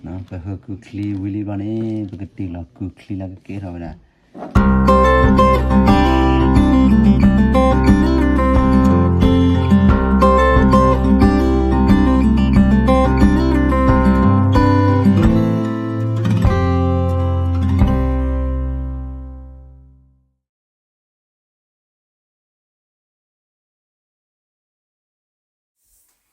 ပဟၢကုချံဝံၤလံဘျီန့ၣ် ပကတ့ၢ်လီၤကုချံလၢကကဲထီၣ်ဝဲဒၣ်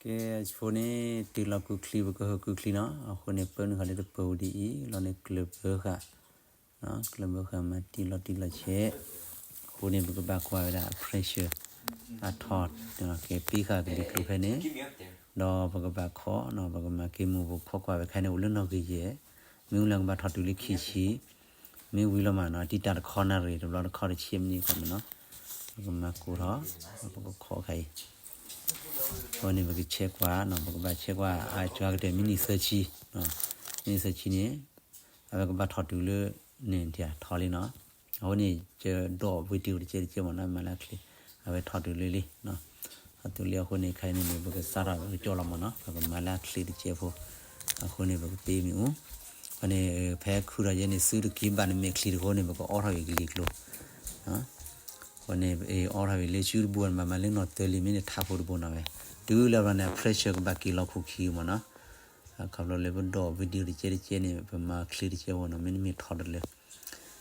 ကဲ အဃိန့ၣ် တ့ၢ်လီၤကုချံ ပကဟၢကုချံနီၤ. အဃိန့ၣ် ပၢနုာ်ဃာ်လၢတပၢၤဝံၤဒ်အံၤ လီၤန့ၣ်ကျၢၢ်ဘၢဃာ် ကျၢၢ်ဘၢဃာ်မၤတံၢ်လီၤတံၢ်လီၤဆဲး. အဃိန့ၣ် ပကဘၣ်ကွၢ်ဝဲဒၣ် pressure အထီၣ် ကဲပ့ဃာ်ကလံၤကျိၤဖဲန့ၣ် ဒီးပကဘၣ်ခီနီၤ ပကမၤက့ၤမူၤ ပခီကွၢ်ဝဲခဲန့ၣ် အိၣ်လၢနီၣ်ဂံၢ်ယဲၢ် မ့ၢ်ဝံၤလၢကဘၣ်ထီၣ်တုၤလၢခံဆံ မ့ၢ်ဝံၤလီၤမးနီၤ တံၢ်တၢ်တခီနၣ်ရံၣ် တဘျီတခီတဆံမံးနံးကီးမးနီၤ. ပကမၤကိၢ်ထီၣ် ပကခီခဲအံၤ အဃိန့ၣ် ပကဆဲးကွၢ်နီၤ ပကဘၣ်ဆဲးကွၢ် အါကၠီကတၢၢ် မံးနံးသၢဆံ မံးနံးသၢဆံန့ၣ် အဝဲကဘၣ်ထီၣ်တုၤလၢန့ၣ် ထီၣ်လံနီၤ. အဃိန့ၣ် ကဒီး video တကဲတကဲမးနီၤ မၤလၢအချ့ အဝဲထီၣ်တုၤလံလံ ထီၣ်တုၤလံအဃိန့ၣ် ခဲအံၤန့ၣ် ပကစးထီၣ်ကကၠီလီၤမးနီၤ ပကမၤလၢအချ့တကဲဖိ အဃိန့ၣ် ပကပ့မ့ၢ်အူ အဃိန့ၣ် ဖဲခုထီၣ်ယဲန့ၣ် သုတက့ၤဘၣ်နမဲာ်ချံတဃိန့ၣ် ပကအီထီၣ်က့ၤကလံၤကျိၤ အဃိန့ၣ် အီထီၣ်ဝံၤလၢဆူတဘိန့ၣ် မၤမၤလၢနီၢ်တၢၤလံ မ့ၢ်န့ၣ်ထးဖိတဘိနီၤဝဲ တုၤလၢဘျီန့ၣ် pressure ကဘၣ်က့ၤလီၤခိၣ်ခံမးနီၤ. အခီဖျိလၢပဒိး video တကဲတကဲန့ၣ် ပမၤချ့တကဲဖိနီၤ မ့တမ့ၢ်ထီၣ်တလၢ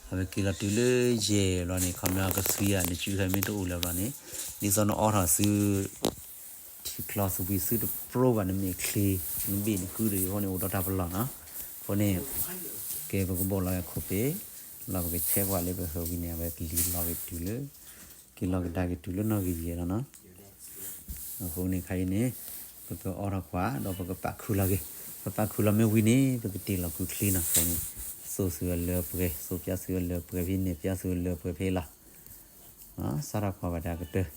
အဝဲက့ၤလီၤတုၤလၢယဲၢ်ဘျီန့ၣ် ခီဖျိကသွံအနစုခဲမ့ၢ်တအိၣ်လၢဘျီန့ၣ် ဒ်သိးနအီထီၣ်သု ထံချီသဘှံးသုတပြိဘၣ်နမဲာ်ချံ နဘ့ၣ်နကုတဂ့ၤအဃိန့ၣ် အိၣ်ဒီးတၢ်ပလီၢ်နီၤ. အဃိန့ၣ် ကဲပကဘိးလီၤဝဲခိၣ်ပ့ၤ လီၤပကဆဲးကွၢ်လၢပဟၢဝံၤန့ၣ် အဝဲကလံၤလီၤက့ၤတုၤလၢ က့ၤလီၤကဒါက့ၤတုၤလၢနီၣ်ဂံၢ်ယဲၢ်လီၤနီၤ. အဃိန့ၣ်ခဲအံၤန့ၣ် ပကအီထီၣ်ကွၢ် ဒီးပကပာ်ခုၣ်လီၤက့ၤ ပပာ်ခုၣ်လီၤမ့ၢ်ဝံၤန့ၣ် ပကတ့ၢ်လီၤကုချံနီၤ. ခဲအံၤန့ၣ် သိၣ်သုအလၢပှဲၤ သိၣ်ပျၢ်သုအလၢပှဲၤဖဲန့ၣ် ပျၢ်သုအလၢပှဲၤဖဲလီၤ စးထီၣ်ကွၢ်ဘၣ်တၢ်ကတၢၢ်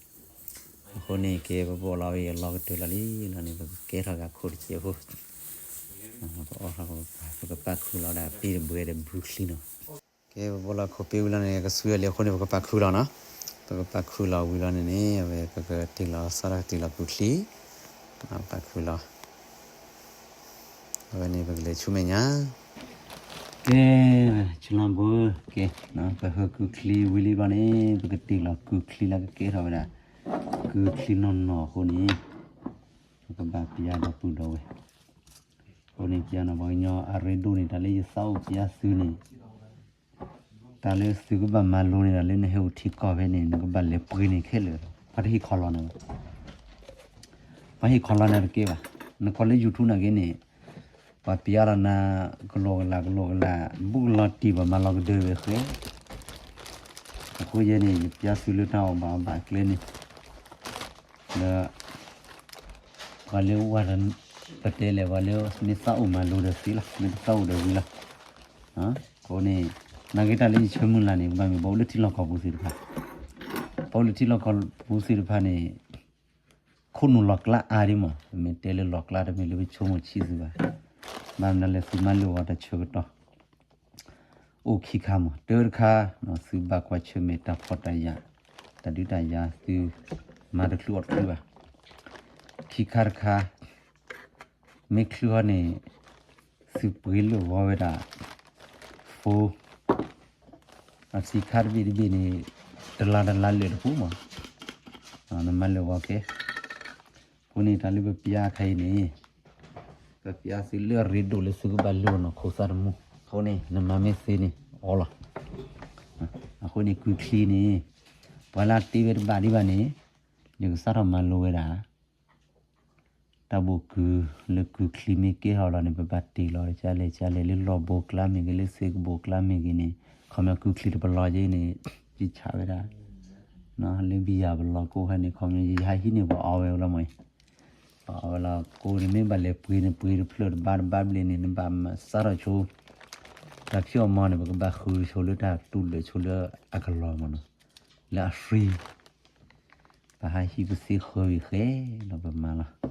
အဃိန့ၣ် ကဲပဘိးလီၤဝဲအလီၤကတၢၢ်လီၤလံလီၤန့ၣ် ပကကဲထီၣ်ဂၤခိၣ်တစဲးဖိ ပအီထီၣ် ပကပာ်ခုၣ်လီၤဒၣ်ပ့ၢ်တဘှဲးဒီးဘုချံနီၤ. ကဲပဘိးလီၤခိၣ်ပ့ၤဝံၤလီၤန့ၣ် ကဆူအလံအဃိန့ၣ် ပကပာ်ခုၣ်လီၤနီၤ. ပကပာ်ခုၣ်လီၤဝံၤလီၤန့ၣ်န့ၣ် အဝဲပကတ့ၢ်လီၤစးထီၣ်တ့ၢ်လီၤကုချံ ပာ်ခုၣ်လီၤ အဝဲန့ၣ်ပကလဲၤဆူမဲာ်ညါ ကဲ ဆလၢဘိ ကဲ ပဟၢကုချံဝံၤလံဘျီန့ၣ် ပကတ့ၢ်လီၤကုချံလၢကကဲထီၣ်ဝဲဒၣ် ကုချံနီၢ်နီၢ်အဃိန့ၣ် ပကဘၣ်ပျၢ်ဒီပုၢ်ဒီဝဲၢ် အဃိန့ၣ်ပျၢ်နီၤ ပှၤကညီအရ့ဒိၣ်န့ၣ် တၢ်လၢယသးအိၣ်ပျၢ်သုန့ၣ် တၢ်လၢသုကဘၣ်မၤလိန့ၣ် တၢ်လၢနဟဲအိၣ်ထံကီၢ်ဖဲန့ၣ် နကဘၣ်လဲၤပှ့ၤန့ၣ်ခဲလၢာ် ပှၤတဟ့ၣ်ခီလီၤနၤ ပှၤဟ့ၣ်ခီလီၤနၤတကဲဘၣ် နကွၢ်လၢ YouTube နာ်က့န့ၣ် ပှၤပျၢ်လီၤနၤ ကလိာ်ကလၤကလိာ်ကလၤ ဘူးကလီၤတံၢ် ပှၤမၤလီၤကဒၢဝဲဃဲ အဃိယဲန့ၣ် ယပျၢ်သုလၢတၢ်အီၣ်ဘၣ်အီဘၣ်ကျဲန့ၣ် လၢ ပှၤလၢဝၤ ပတဲလဲၣ် ပှၤလၢမ့ၢ်သးအိၣ်မၤလိဒီးသ့လီၤ မ့ၢ်တသးအိၣ်ဒီးဝံၤလီၤ အဃိန့ၣ် နာ်က့တၢ်လၢယဆၢမုၢ်လၢ်န့ၣ် ကဘၣ်မ့ၢ်ပှၤအိၣ်လၢထံလီၢ်ကီၢ်ပူၤသ့ၣ်တဖၣ် ပှၤအိၣ်လၢထံလီၢ်ကီၢ်ပူၤသ့ၣ်တဖၣ်န့ၣ် ခိၣ်နူာ်လီၤကျါအါဒံးမး ပမ့ၢ်တဲလၢလီၤကျါတမ့ၢ်လၢပဆိကမိၣ်ဆံးသုဘၣ် ဘၣ်မနုၤလဲၣ်သုမၤလိအီၤတၢ်ဆၢကတီၢ် အိၣ်ခံခါမး တၢတခါ သုဘၣ်ကွၢ်ဆၢၣ်မဲာ်တၢ်ဖှီၣ်တၢ်ယာ် တၢ်ဒုးတၢ်ယၤသု မၤတချုးအီၣ်တချုးဘၣ် ခံခါတခါ မ့ၢ်ချုးအီၤန့ၣ် သုပှ့ၤလိာ်ဂီၤဝဲဒၣ် phone အစံးခါတဘ့ၣ်တဘ့ၣ်န့ၣ် တလါတလါလၢာ်တပူၤမး နမၤလိာ်ဂီၤကဲ အဃိန့ၣ် တၢ်လၢပပျၢ်ခါအံၤန့ၣ် ပပျၢ်သုလၢအရ့ဒိၣ်လၢသုကဘၣ်လိာ်နီၢ်ခိသးတမူ အဃိန့ၣ် နမၤမ့ၢ်သ့န့ၣ် အီလီၤ အဃိန့ၣ် ကုချံန့ၣ် ပှၤလၢအတ့ဝဲတဘၣ်ဒံးဘၣ်န့ၣ် ယကစးထီၣ်မၤလိဝဲဒၣ် တၢ်ဘိၣ်ကု လၢကုချံမ့ၢ်ကဲထီၣ်လီၤန့ၣ် ပဘၣ်တ့ၢ်လီၤကလဲၣ်ကလဲၣ် လၢလီၢ်ဘိကျါမ့ၢ်ဂ့ၤ လၢသ့ၣ်ကဘိၣ်ကျါမ့ၢ်ဂ့ၤန့ၣ် ခီဖျိကုချံတပလီၢ်က့န့ၣ် ယဆးဝဲဒၣ် လၢဘံယၤပလီၢ်ကိးဖဲန့ၣ် ခီဖျိယဟးဟံးန့ၢ်ပှၤအီဝဲလီၤမး ပှၤအီဝဲလီၤကိးန့ၣ် မ့ၢ်ဘၣ်လဲၤပှ့ၤန့ၣ် ပှ့ၤတဖျၢၣ်တဘါတဘါဘျ့န့ၣ် နဘၣ်စးထီၣ်ဆိ တၢ်ဖံးအီၣ်မီၢ်န့ၣ် ပကဘၣ်ဃုဆိလၢတၢ်တူၢ်လိာ်ဆိလၢအကလီၤမးနီၤ လၢအ free ပဟးဟံးပသ့ဃၢဝံၤဃဲလီၤပမၤလီၤ.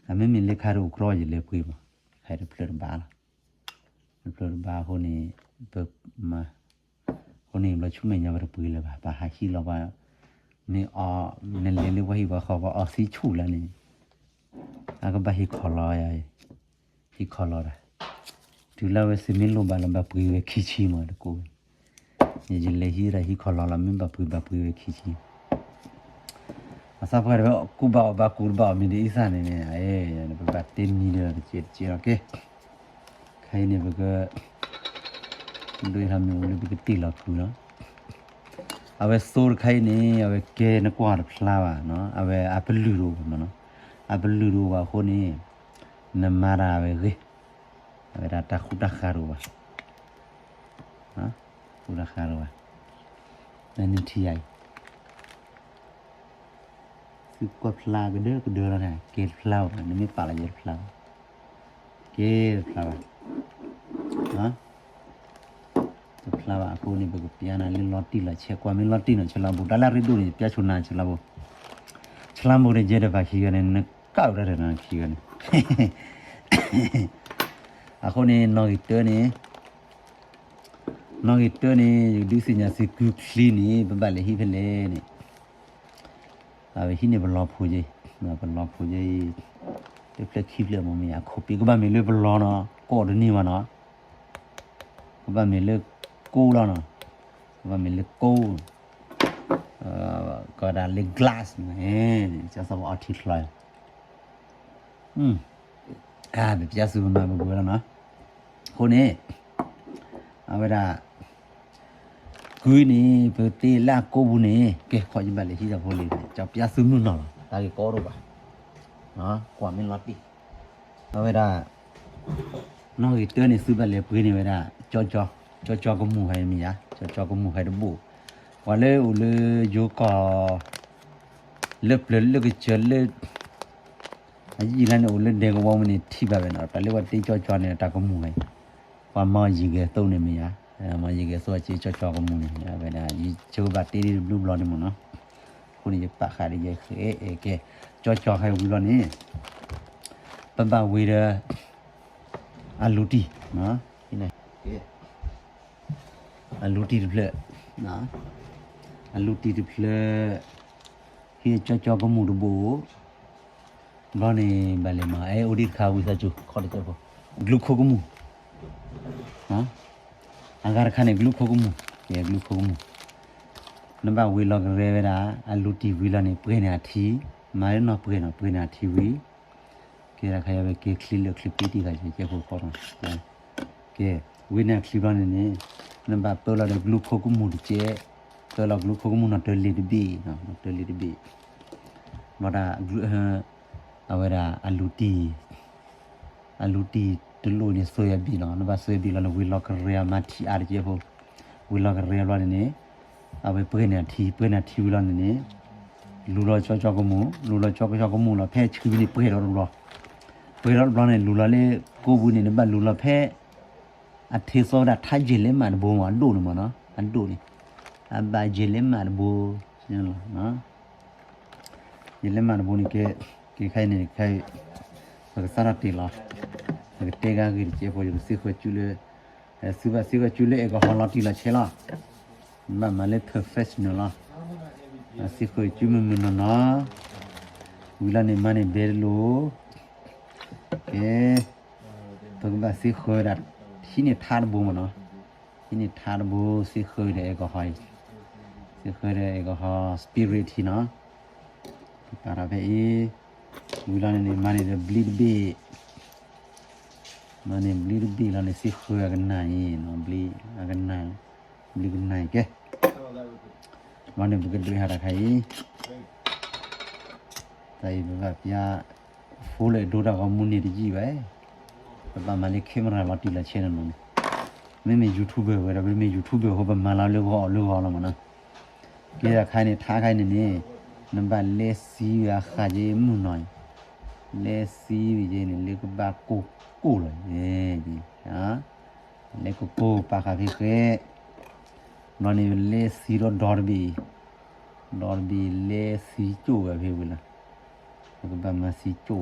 အမ့မ့ၢ်လၢခါတအိၣ်ကြီ ယလဲၤပှ့ၤမး ဟဲတဖျၢၣ်တဘါလီၤ. တဖျၢၣ်တဘါအဃိန့ၣ် ပမၤ အဃိန့ၣ် ဘျီဆူမဲာ်ညါပတပှ့ၤလၢၤဘၣ် ပဟးဟံးလီၤပှၤ မ့ၢ်အီ နလဲၤလၢပှၤဟံၣ်ပှၤဃီပှၤအီသံဆူၣ်လၢန့ၣ် အကဘၣ်ဟံးခီလီၤယၤ ဟံးခီလီၤတၢ် တုၤလၢအဝဲသ့ၣ်မ့ၢ်လိၣ်ဘၣ်လၢဘၣ်ပှ့ၤဝဲခံဆံမးတကိး, ယလဲၤဟံးဒၣ်ဟံးခီၣ်လီၤလီၤ မ့ၢ်ဘၣ်ပှ့ၤဘၣ်ပှ့ၤဝဲခံဆံ, အသးပှၢ်တဝဲ ကူၣ်ဘၣ်အီၣ်ဘၣ်ကူၣ်တဘၣ်အီၣ်မ့ၢ်ဒ်အံၤသၣ်န့ၣ်န့ၣ် ပဘၣ်တဲမံၤဒီးတကဲးတကဲးလီၤကဲ, ခဲအံၤန့ၣ် ပက ဒိးဟ့ၣ်လီၤမ့ၣ်အူလၢပကတ့ၢ်လီၤဖုးလီၤ, အဝဲသိတခါအံၤန့ၣ် အဝဲကဲနကွၢ်တဖျါဘၣ်, အဝဲအပလုၢ်တအိၣ်ဘၣ်မးနီၤ, အပလုၢ်တအိၣ်ဘၣ်အဃိန့ၣ် နမၤတၢ်အဝဲဂ့ၤ, အဝဲဒၣ်တၢ်ဃူတၢ်ဃာ်တအိၣ်ဘၣ်, ဃူတၢ်ဃာ်တအိၣ်ဘၣ်, နထံၣ်ယၤအံၤ သုကွၢ်ဖျါကဒၢကဒၢလီၤန့ၣ် ကဲတဖျါဘၣ်, နမ့ၢ်ပာ်လီၤယဲတဖျါဘၣ်, ကဲတဖျါဘၣ်, တဖျါဘၣ်အဃိန့ၣ် ပကပျါနၤလၢလီၤတံၢ်လီၤဆဲး, ကွၢ်မ့ၢ်လီၤတံၢ်နီၤ ဆလါဘိ, တၢ်လၢအရ့ဒိၣ်န့ၣ် ပျါဆိနၤဆလါဘိ, ဆလါဘိန့ၣ် ယဲဒီးပှၤခံဂၤန့ၣ် နကၣ်ဝဲဒၣ်ဒီးနခံဂၤန့ၣ်, အဃိန့ၣ် နီၣ်ဂံၢ်တၢန့ၣ် နီၣ်ဂံၢ်တၢန့ၣ် ယကဒုးသ့ၣ်ညါသုကုချံန့ၣ် ပဘၣ်လဲၤဟံးဖဲလဲၣ်န့ၣ်, အဝဲဟံးန့ၢ်ပလီဖိက့, ပလီဖိက့, တဖျၢၣ်ခံဖျၢၣ်မ့ၢ်မ့ၢ်ယါ အခိၣ်ပ့ၤကဘၣ်မ့ၢ်လၢပလီနီၤ ကိးတန့ၢ်ဘၣ်နီၤ, ကဘၣ်မ့ၢ်လၢကိလီၤနီၤ, ကဘၣ်မ့ၢ်လၢကိ, ကဒၣ်လၢ glass န့ၣ်, ကၢ်သီပအီထံချီ, ပပျါသုပမၤပကဝဲလီၤနီၤ, အဃိန့ၣ် အဝဲဒၣ် ကုန့ၣ် ပတ့လၢအကိးပူၤန့ၣ် ကဲခီယဘၣ်လဲၤဟံးတၢ်ဖိလံၤန့ၣ် ကပျါသုမုၢ်နီၢ်လီၤ တၢ်ဂ့ၢ်ကီဒိၣ်ဘၣ်, ကွၢ်မ့ၢ်လီၤတံၢ်, အဝဲဒၣ် နီၣ်ဂံၢ်တၢန့ၣ် သုဘၣ်လဲၤပှ့ၤန့ၢ်ဝဲဒၣ် ကၠီကၠီ, ကၠီကၠီကမူၣ်ဟဲမ့ၢ်ယါ, ကၠီကၠီကမူၣ်ဟဲတဘိ, ပှၤလၢအိၣ်လၢယိၤကီၢ် လၢပျၢၤလၢကစၢၤလၢ အယံာ်လၢန့ၣ် အိၣ်လၢဒဲကဝီၤမ့ၢ်န့ၣ် ထံၣ်ဘၣ်ဝဲနီၤ, တၢ်လၢပှၤတ့ကၠီကၠီန့ၣ် တၢ်ကမူၣ်ဝဲ, ပှၤမၤယံာ်ဂဲၤသိးန့ၣ်မ့ၢ်ယါ, မၤယံာ်ဂဲၤသိးအက့ ကၠီကၠီကမူၣ်န့ၣ် ဝဲဒၣ် ယဆိကမိၣ်ဘၣ်တ့ဒ်တဘျုးဘျီန့ၣ်မ့ၢ်နီၤ, အဃိန့ၣ် ယပာ်ဃာ်ဒီးယဲဃဲအဲကဲ, ကၠီကၠီဟဲဝံၤလီၤန့ၣ် ပဘၣ်ဝံၤဒီး အလူတံၢ် အလူတံၢ်တဖျၢၣ်, အလူတံၢ်တဖျၢၣ်, ဟံးကၠီကၠီကမူၣ်တဘိ, ဘျီန့ၣ် ဘၣ်လဲၤမၤ အဲ အိၣ်ဒံးတခါဝံသးစူၤ ခီၣ်တကဲဖိ, ကလုခိကမူၣ်, အဂၤတခါန့ၣ် ကလုခိကမူၣ်, ကဲကလုခိကမူၣ်, နဘၣ်ဝံၤလီၤကရဲဝဲဒၣ် အလူတံၢ်ဝံၤလီၤန့ၣ် ပှဲၤန့ၢ်အထံ, မၤလၢနီၢ်ပှဲၤနီၤ ပှဲၤန့ၢ်အထံဝံၤ ကဲဒၣ်ခါယဝဲက့ၤချံလၢချံပ့တံၢ်ခါယကဲဖိခီနီၤ, ကဲ, ဝံၤန့ၢ်အချံဘျီန့ၣ်န့ၣ်, နဘၣ်ပၢလီၤဒီးကလုခိကမူၣ်တကဲး, ပၢလီၤကလုခိကမူၣ်နီၢ်တၢလ့ၤတဘ့ၣ်, နီၢ်တၢလ့ၤတဘ့ၣ်, ဘျီဒၣ် အဝဲဒၣ်အလူတံၢ် အလူတံၢ်တလိၣ်န့ၣ် ဆိုယဘံၣ်နီၤ, နဘၣ်ဆိုယဘံၣ်လီၤန့ၣ် ဝံၤလီၤကရဲအမၤထံအါတကဲဖိ, ဝံၤလီၤကရဲဘျီန့ၣ်န့ၣ်, အဝဲပှဲၤန့ၢ်အထံ ပှဲၤန့ၢ်အထံဝံၤလီၤန့ၣ်န့ၣ်, လူၤလီၤကၠီကၠီကမူၣ် လူၤလီၤကၠီကၠီကမူၣ်လီၤ ဖဲဆူန့ၣ်ပှဲၤဒီးတဘျီ, ပှဲၤဒီးတဘျီန့ၣ် လူၤလီၤလၢကိးပူၤန့ၣ် နဘၣ်လူၤလီၤဖဲ အထံသီဝဲဒၣ်ထါယဲၢ်လဲမးတဘိမး အဒိၣ်န့ၣ်မးနီၤ အဒိၣ်န့ၣ်, အဘၣ်ယဲၢ်လဲမးတဘိ, ယဲၢ်လဲမးတဘိန့ၣ်ကဲ, ကဲခဲအံၤန့ၣ် ခဲအံၤ ပကစးထီၣ်တ့ၢ်လီၤ, ပကတဲဂၤဂ့ၤတကဲဖိ ယကသ့ဃၢၤစုလၢ, သုဘၣ်သ့ဃၢၤစုလၢအဲကဟီလီၤတံၢ်လီၤဆဲးလီၤ, ဘၣ်မၤလၢ professional လီၤ, သ့ဃၢၤစုမုၢ်မုၢ်နီၢ်နီၢ်, ဝံၤလီၤန့ၣ်မၤန့ၢ်ဘဲတလိၣ်, ကဲ ပကဘၣ်သ့ဃၢၤဝဲဒၣ်, ဟံးန့ၢ်ထါတဘိမ့ၢ်နီၤ, ဟံးန့ၢ်ထါတဘိ သ့ဃၢၤဝဲဒၣ်အဲကဟီအံၤ, သ့ဃၢၤဝဲဒၣ်အဲကဟီ spirit ထံနီၤ, ပာ်ထီၣ်ဖဲအံၤ, ဝံၤလီၤန့ၣ်န့ၣ် မၤန့ၢ်ဒီးဘျံတဘ့ၣ်, မၤန့ၢ်ဘျံတဘ့ၣ်လီၤန့ၣ် သ့ဃၢၤအကနၣ်အံၤနီၤ, ဘျံအကနၣ်, ဘျံကနၣ်အံၤကဲ, ဘျီန့ၣ်ပကဒွဲၣ်ဟးတၢ်ခါအံၤ တၢ်အံၤပဘၣ်ပျါ phone လၢဒိတၢ်ဂီၤမူန့ၣ်တယံာ်ဘၣ်, ပဘၣ်မၤလၢ camera လီၤတံၢ်လီၤဆဲးနီၤနီၤန့ၣ်, မ့မ့ၢ် YouTuber ဝဲဒီး ပမ့ၢ် YouTuber အဃိ ပမၤလီၤလၢဂီၤအီၤလၢဂီၤလီၤမးနီၤ, ကဲတၢ်ခါန့ၣ် ထါခါန့ၣ်န့ၣ်, နဘၣ်လဲၤသံဝဲအဃာ်က့ၤမုၢ်နီၤအံၤ, လဲၤသံဝဲက့ၤန့ၣ် လၢကဘၣ်ကိၢ်ကိၢ်လီၤ, လဲၤကိၢ်ကိၢ်ပာ်ဃာ်ဖဲဃဲ, ဘျီန့ၣ်လဲၤသံဒီးဒီတဘ့ၣ်အံၤ, ဒီတဘ့ၣ်လဲၤသံကၠိၣ်ဝဲဖဲဝံၤလီၤ, ပကဘၣ်မၤသံကၠိၣ်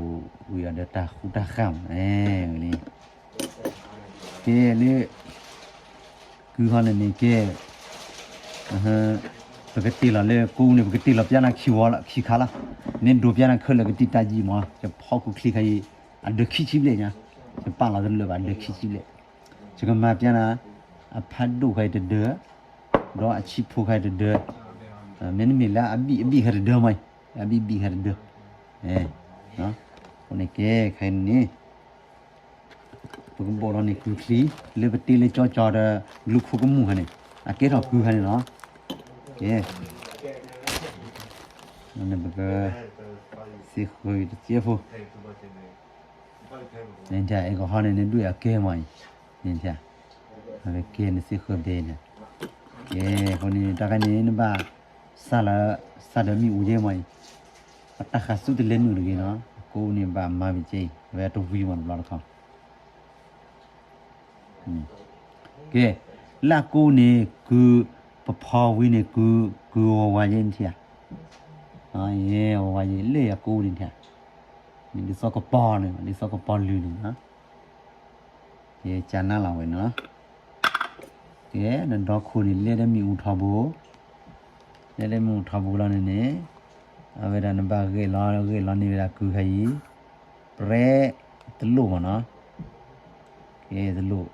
ဝံၤအီၤဒီးတၢ်ဃူတၢ်ဃာ်မး, ဝဲလံ, ကဲလၢ ကုဟီန့ၣ်န့ၣ်ကဲ, ပကတ့ၢ်လီၤလၢကိးပူၤန့ၣ် ပကတ့ၢ်လီၤပျါနၤခံဝီလီၤ ခံခါလီၤ, မ့ၢ်ဒိးပျါနၤခဲလၢာ်ကတံၢ်တၢ်ယံာ်မး, ယဖီခိၣ်ချံခါအံၤ, အဒၢးခံဆံဘျဲၣ်ညါ, ယပာ်လီၤတလၢာ်ဘၣ် အဒၢးခံဆံဘျဲၣ်, ယကမၤပျဲနၤ အဖးဒိၣ်ခါအံၤတဒၢ, ဒီးအဆံးဖိခါအံၤတဒၢ, မ့တမ့ၢ်လၢအဘံၣ်အဘံၣ်ခါတဒၢမးအံၤ, အဘံၣ်ဘံၣ်ခါတဒၢ, အဃိန့ၣ်ကဲ ခဲအံၤန့ၣ် ပကဘိးလီၤန့ၣ်ကုၢ်ချံ လၢပတ့လၢကၠီကၠီဒီး လူၤခိကမူၣ်ခါန့ၣ် အကဲထီၣ်ကုၢ်ခါန့ၣ်လီၤ. ကဲ ပက စ့ဃၢၤတစဲးဖိ နထံၣ် အဲကဟီန့ၣ် နဒွဲၣ်အကဲမးအံၤ, နထံၣ် အဝဲကဲနစ့ဃၢၤဘဲန့ၣ်, ကဲ အဃိန့ၣ် တၢ်ခါန့ၣ် နဘၣ် စၢ်လၢ စၢ်ဒီးမ့ၣ်အူယဲမးအံၤ, ပတၢ်ဃးစူၣ်တလဲနုာ်တဂ့ၤနီၤ, အကိးန့ၣ်ဘၣ်မၤဝံၤကဲအံၤ အဝဲတဝံၤမးတဘျီတခီ ကဲ လၢအကိးန့ၣ် ကုၢ် ပဖီဝံၤန့ၣ် ကုၢ် ကုၢ်ဝါဝါယဲနထံၣ်ဧါ, ယဲဝါဝါယဲလၢအကိးန့ၣ်ထံၣ်, ဒ်သိးကပီၤန့ၣ် ဒ်သိးကပီၤလုာ်န့ၣ်နီၤ, ယကနၢ်လီၤဝဲနီၤ, ကဲ နဒီခိၣ်န့ၣ် လဲဒီးမ့ၣ်အူထီဘိ လဲဒီးမ့ၣ်အူထီဘိလီၤန့ၣ်န့ၣ်, အဝဲဒၣ်နဘၣ်ဂဲၤလီၤဂဲၤလီၤန့ၢ်ဝဲဒၣ်ကုၢ်ခါအံၤ, ပြဲတလိၣ်မးနီၤ, ကဲတလိၣ်,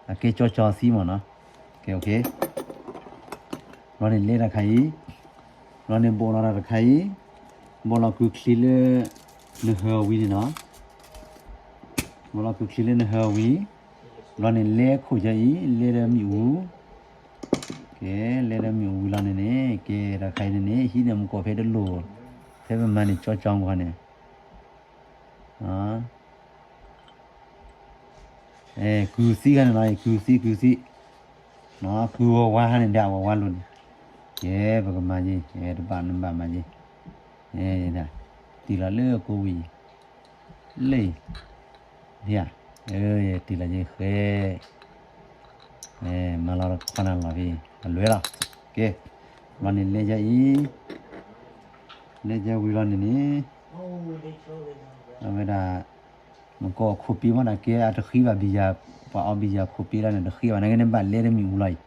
အကဲကၠီကၠီသံမးနီၤ, ကဲ ဘျီန့ၣ်လဲတၢ်ခါအံၤ, ဘျီန့ၣ်ဘိးလီၤတၢ်တခါအံၤ, ဘိးလီၤကုၢ်ချံလၢ နဟၢအီၤဝံၤန့ၣ်နီၤ, ဘိးလီၤကုၢ်ချံလၢနဟၢအီၤဝံၤ, ဘျီန့ၣ်လဲခိၣ်ယဲအံၤ လဲဒီးမ့ၣ်အူ, ကဲ လဲဒီးမ့ၣ်အူဝံၤလီၤန့ၣ်န့ၣ် ကဲတၢ်ခါအံၤန့ၣ်န့ၣ် ဟံးန့ၢ်မူကီၢ်ဖဲတလိၣ်, ဖဲပမၤန့ၣ်ကၠီကၠီမူခါန့ၣ် ကုၢ်သံခါန့ၣ်နီၤ, ကုၢ်သံ ကုၢ်သံ, ကုၢ်ဝါဝါခါန့ၣ်ဒီးဝါဝါလိၤန့ၣ်, ကဲ ပကမၤယ့ၤ တဘၣ်နဘၣ်မၤယ့ၤ, တံၢ်လီၤလၢကိးဝံၤ, လၢအံၤ, တံၢ်လီၤယ့ၤဃဲ, မၤလီၤတခီနၤလီၤဖဲ အလွဲလီၤ, ကဲ, ဘျီန့ၣ်လဲယဲအံၤ, လဲယဲဝံၤလီၤန့ၣ်န့ၣ်, အဝဲဒၣ် မ့ၢ်ကီၢ်ခိၣ်ပ့မ့ၢ်ဒၣ်ကဲအတဃံဘၣ်ဘံယၤ, ပှၤအီဘံယၤခိၣ်ပ့လီၤန့ၣ် တဃံဘၣ် နကဲန့ၣ်ဘၣ်လဲဒီးမ့ၣ်အူလီၤ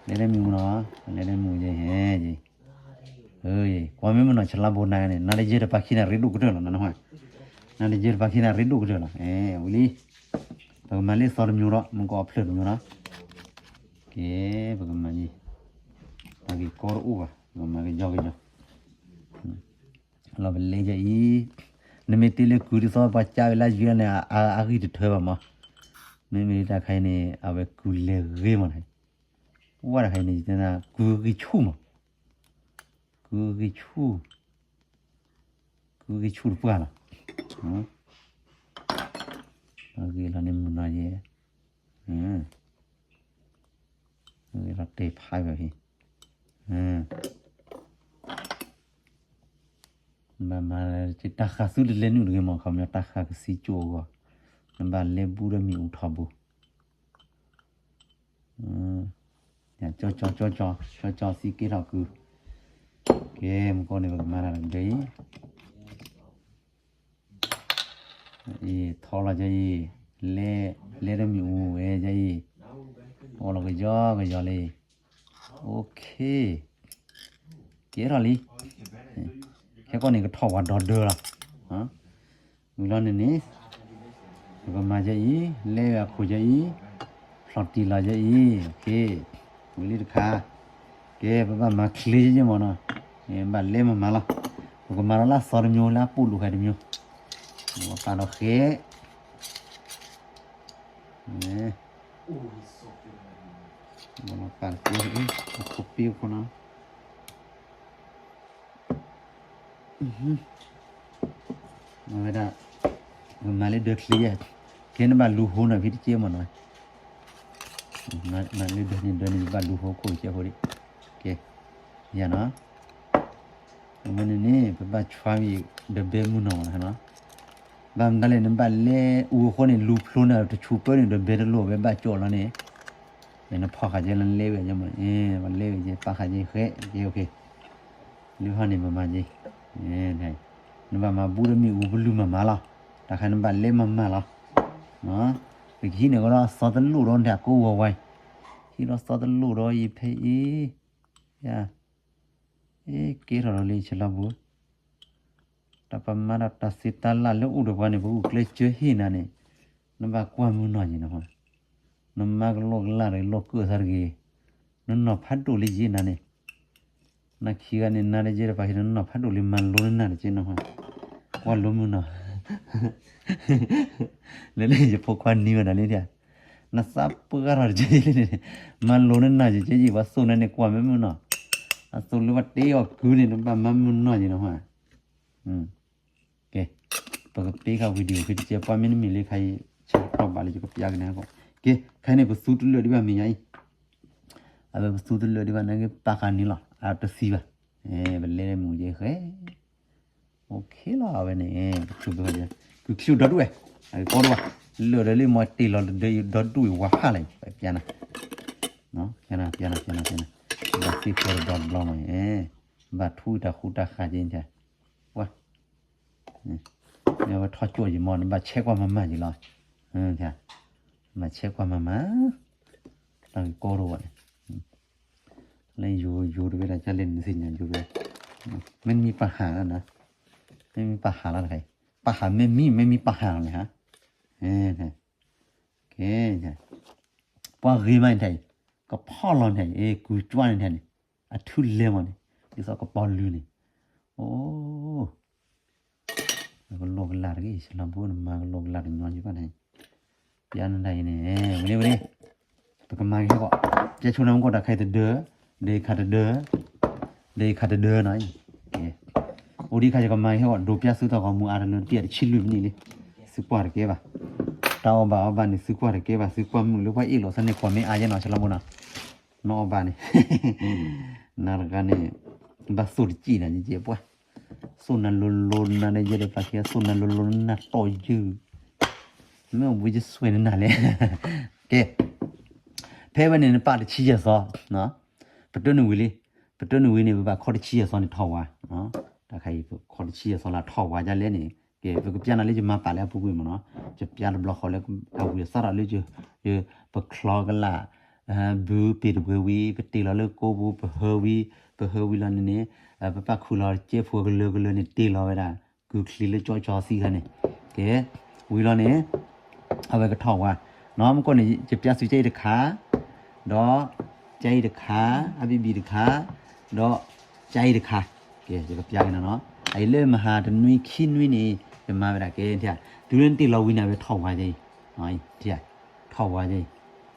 အံၤ, လဲဒီးမ့ၣ်အူနီၤ, လဲဒီးမ့ၣ်အူယဲဟဲယဲ, ကွၢ်မ့ၢ်မနီၤ ဆလါဘိနၤန့ၣ် နၤတယဲၢ်တပာ်ခံနၤရ့ဒိၣ်ကတၢၢ်လီၤ, နၤတယဲၢ်တပာ်ခံနၤရ့ဒိၣ်ကတၢၢ်လီၤ, ဝံၤလံ, ပကမၤလၢသီတမျိုးဒီး မ့ၢ်ကအီဖျၢၣ်တမျိုးနီၤ, ကဲ, ပကမၤယဲ, ပှၤက့ၤကီတအိၣ်ဘၣ်, ပကမၤကယီကယီ လီၤပလဲယဲအံၤ, နမ့ၢ်တ့လၢကုၢ်ဒ်သိးပှၤကးဝဲလၢယွၤန့ၣ် အဂံၢ်တထၢဘၣ်မး, မ့မ့ၢ်တၢ်ခါအံၤန့ၣ် အဝဲကုၢ်လဲၤဂ့ၤမး, ဝဲတၢ်ခါအံၤန့ၣ် ယတဲနၤကုၢ်ဂံၢ်ဆူၣ်မး, ကုၢ်ဂံၢ်ဆူၣ်, ကုၢ်ဂံၢ်ဆူၣ်တပှၢ်လီၤ, ဂ့ၤလီၤန့ၣ်မုၢ်နီၤယဲ, ဂ့ၤလီၤတဲာ်ဖးဝဲဖဲ ဘၣ်မၤ တၢ်ဃးဆူတလဲနုာ်တဂ့ၤမး ခီပညီတၢ်ဃးကစံကၠိၣ်အဂီၢ်, နဘၣ်လဲဘူဒီးမ့ၣ်အူထီဘိ, ကၠီကၠီကၠီကၠီ ကၠီကၠီစံကဲထီၣ်ကုၢ်, ကဲ မုၢ်ကီၢ်န့ၣ် ပကမၤတၢ်တကဒၢအံၤ အံၤ ထီလီၤကဲအံၤ, လဲ လဲဒီးမ့ၣ်အူဝဲကဲအံၤ, အီလီၤကယီကယီလံ, OK, ကဲထီၣ်လံ, ခဲကီၢ်န့ၣ်ကထီၣ်ဝဲဒီဒၢလီၤ, ဝံၤလီၤန့ၣ်န့ၣ် ပကမၤကဲအံၤ, လဲဝဲအခိၣ်ကဲအံၤ, ဖျီၣ်တံၢ်လီၤကဲအံၤ, OK, ဝံၤလံတခါ, ကဲ ပဘၣ်မၤချ့ကဲမ့ၢ်နီၤ, ဘၣ်လဲမၤမၤလီၤ, ပကမၤလီၤလၢအသီတမျိုး လၢအပူၤလိာ်ဃဲတမျိုး, ပာ်ဒီးဃဲ ပာ်တက့ၢ်, အခိၣ်ပ့အခိၣ်နီၤ, အဝဲဒၣ် ပမၤလၢဒၢချ့ယဲ, ကဲနဘၣ်လူၤဟိနၤဖဲတက့ၢ်မ့ၢ်နီၤ, မၤလၢဒၢန့ၣ်ဒၢန့ၣ် ယဘၣ်လူၤဟိခိၣ်ကဲဖိဒံး, ကဲ, ယၤနီၤ အဝဲန့ၣ်န့ၣ် ပဘၣ်ဆွါဝံၤ ဒီးဘဲမုၢ်နီၤမ့ၢ်နီၤ, ဘၣ်မတၤလဲၣ် နဘၣ်လဲအူအဃိန့ၣ် လူၤဖျိနၤတဆူးပၢၢ်န့ၣ် ဒီးဘဲတလိၣ်ဝဲဘၣ်ကၠိလီၤန့ၣ်, နဖီၣ်ဃာ်ကဲလၢနလဲဝဲကဲမ့ၢ်, ပလဲဝဲကဲ ပာ်ဃာ်ကဲဃဲကဲ, လၢဟီန့ၣ် ပမၤကဲ, နဘၣ်မၤဘူဒီးမ့ၣ်အူပလုၢ်မၤမၤလီၤ, တၢ်ခါနဘၣ်လဲမၤမၤလီၤ, ပကဟံးန့ၢ်ကဒီးသီတလိၣ်ဒီး နတဲကိးဝဲဝဲ, ဟံးဒီးသီတလိၣ်ဒီးအံၤဖဲအံၤ, ယ အ့ ကဲထီၣ်ဒီးလံ ဆလီၤပူၤ, တၢ်ပမၤဒီးတၢ်စံးတၢ်လၢ်လၢအိၣ်ဒီးပှၤန့ၣ် ပဂုာ်ကျဲးစၢးဟ့ၣ်နၤန့ၣ်, နဘၣ်ကွၢ်မုၢ်နီၢ်ယံၤနဟီ, နမါကလိကလၢ်တဂ့ၤ လိာ်ကၢၣ်သးတဂ့ၤ, နနီၢ်ဖးဒိၣ်လံယဲနၤန့ၣ်, နခံဂၤန့ၣ် နၤတယဲတပာ်ခံ နနီၢ်ဖးဒိၣ်လံ မၤလိနနၢ်တက့ၢ်နီၤ, ကွၢ်လိမုၢ်နီၤ, လၢလၢယဖိခွါနံၤဝဲဒၣ်လံ, နသးပှၢ်ထီၣ်တက့ၢ်, မၤလိနနၢ်ယကဲယံၤ ပှၤသိၣ်နၤန့ၣ် ကွၢ်မ့ၢ်မုၢ်နီၤ, အသိၣ်လၢပှၤတ့အီၣ်ကုန့ၣ် နဘၣ်မၤမုၢ်နီၤယံၤနီၤ, ကဲ, ပကပ့ၤဃာ် video ဖဲတကဲ ပှၤမ့ၢ်နမံၤလၢခါအံၤ ဆၢကတီၢ်ဘၣ်လၢယကပျၢ်က့ၤနၤအဂီၢ်, ကဲ, ခဲအံၤန့ၣ် ပသူတလၢာ်ဒံးဘၣ်မဲာ်ညါအံၤ, အဝဲပသူတလၢာ်ဒံးဘၣ် နကပာ်ဃာ်န့ၣ်လီၤ အတသံဘၣ်, ပလဲၤမူၤကဲဃဲ, အိၣ်ခ့လီၤ အဝဲန့ၣ်, ပထုးပဃာ်, ကုချံအိၣ်ဒီဒူၣ်ဝဲ, အကီဒိၣ်ဘၣ်, လၢာ်ဒီးလၢမ့ၢ်တ့ၢ်လီၤတဒၢအံၤ ဒီဒူၣ်အံၤဝါဖးလီၤအံၤ ပျၢ်နၤ, ပျၢ်နၤ ပျၢ်နၤ ပျၢ်နၤ, ဘၣ်သ့ၣ်ဃီတဒီတဘျီမး, ဘၣ်ထူတၢ်ဃူတၢ်ဃာ်က့ၤ, ပှၤ မ့ၢ်ဝဲထီၣ်ကၠိၣ်ယံၤမး နဘၣ်ဆဲးကွၢ်မၤမၤယံၤလီၤ, ဘၣ်ဆဲးကွၢ်မၤမၤ, တၢ်ကီတအိၣ်ဘၣ်န့ၣ်, လၢယိၤယိၤတဝဲဒၣ် ကၢ်လဲၣ်နသ့ၣ်ညါယိၤတဝဲ, မ့ၢ်မံပာ်ဟးလီၤနၤ, မ့ၢ်မံပာ်ဟးလီၤတခါအံၤ, ပာ်ဟးမ့ၢ်မံ မ့ၢ်မံပာ်ဟးလီၤန့ၣ်ဟါ, ကဲ, ပှၤဂ့ၤမးန့ၣ်ထဲအံၤ, ကဖီၣ်လီၤန့ၣ် အ့ၣ် ကုကၠွန့ၣ်ထဲန့ၣ်, အထူလဲမးန့ၣ်, ဒ်သိးကပီၤလုာ်န့ၣ်, အိၣ် ကလိကလၢ်တဂ့ၤ ဆလီၤဘိ နမၤကလိကလၢ်တညီယံၤဘၣ်န့ၣ်, ပျၢ်နဒၣ်အံၤန့ၣ်, ဝဲန့ၣ်ဝဲန့ၣ်, ပကမၤက့ၤဟဲကီး, ကဲဆိနၢ်မူကီၢ်တၢ်ခါအံၤတဒၢ, ဒီးခါတဒၢ, ဒီးခါတဒၢနီၤ, အိၣ်ဒံးခါယကမၤက့ၤဟဲကီး ဒိးပျၢ်သုတၢ်ဂီၤမူအါတလၢတပျၢ်တဆံလွံၢ်မံးနံးလံ, သုကွၢ်တကဲဘၣ်, တၢ်အီၣ်ဘၣ်အီဘၣ်န့ၣ် သုကွၢ်တကဲဘၣ် သုကွၢ်မုာ်လၢပှၤအ့ၣ်လိာ်သးန့ၣ် ကွၢ်မ့ၢ်အါယဲနီၤ ဆလီၤဘိနီၤ, နအီၣ်ဘၣ်န့ၣ်, နၤတဂၤန့ၣ်, ဘၣ်သိၣ်တစံၣ်နၤယဲပှၤ, သိၣ်နၤလိၤလိၤနၤဒီးယဲဒီးပာ်ခံဂၤ သိၣ်နၤလိၤလိၤနၤတီၢ်ယုၢ်, မ့ၢ်ဝံယဆွဲနၤလဲၣ်, ကဲ, ဖဲဝဲန့ၣ်နပာ်တဆံယဲၢ်သီ, ပတၢၢ်နုာ်ဝံၤလံ, ပတၢၢ်နုာ်ဝံၤန့ၣ် ပဘၣ်ခီတဆံယဲၢ်သီန့ၣ်ထီၣ်ဝါ, တၢ်ခါအံၤ ခီတဆံယဲၢ်သီလၢထီၣ်ဝါဒ်လဲၣ်န့ၣ်, ကဲ ပကပျၢ်နၤလၢယမၤပာ်လၢအပူၤကွံာ်မးနီၤ, ယပျၢ်တဘျီဃီလၢအဝံၤအသီထီၣ်လၢယ, ပချီကလာ်, ဘုပ့ၤတဘှဲဝံၤ ပတ့ၢ်လီၤလၢကိးပူၤ ပဟၢဝံၤ, ပဟၢဝံၤလီၤန့ၣ်န့ၣ်, ပပာ်ခုၣ်လီၤကဲဖိကလၢကလၢန့ၣ်တ့ၢ်လီၤဝဲဒၣ်, ကုချံလၢကၠီကၠီသံခါန့ၣ်, ကဲ, ဝံၤလီၤန့ၣ်, အဝဲကထီၣ်ဝါ, နီၤမူကီၢ်န့ၣ် ယပျၢ်သုကအံၤတခါ, ဒီး, ကအံၤတခါ, အဘံၣ်ဘံၣ်တခါ, ဒီး, ကအံၤတခါ, ကဲ ယကပျၢ်က့ၤနၤနီၤ, အအံၤလၢမဟါတနွံခံနွံန့ၣ်, ယမၤဝဲဒၣ်ကဲ, တုၤလၢနတ့ၢ်လီၤဝံၤန့ၣ် အဝဲထီၣ်ဝါကဲအံၤ, ထီၣ်ဝါကဲ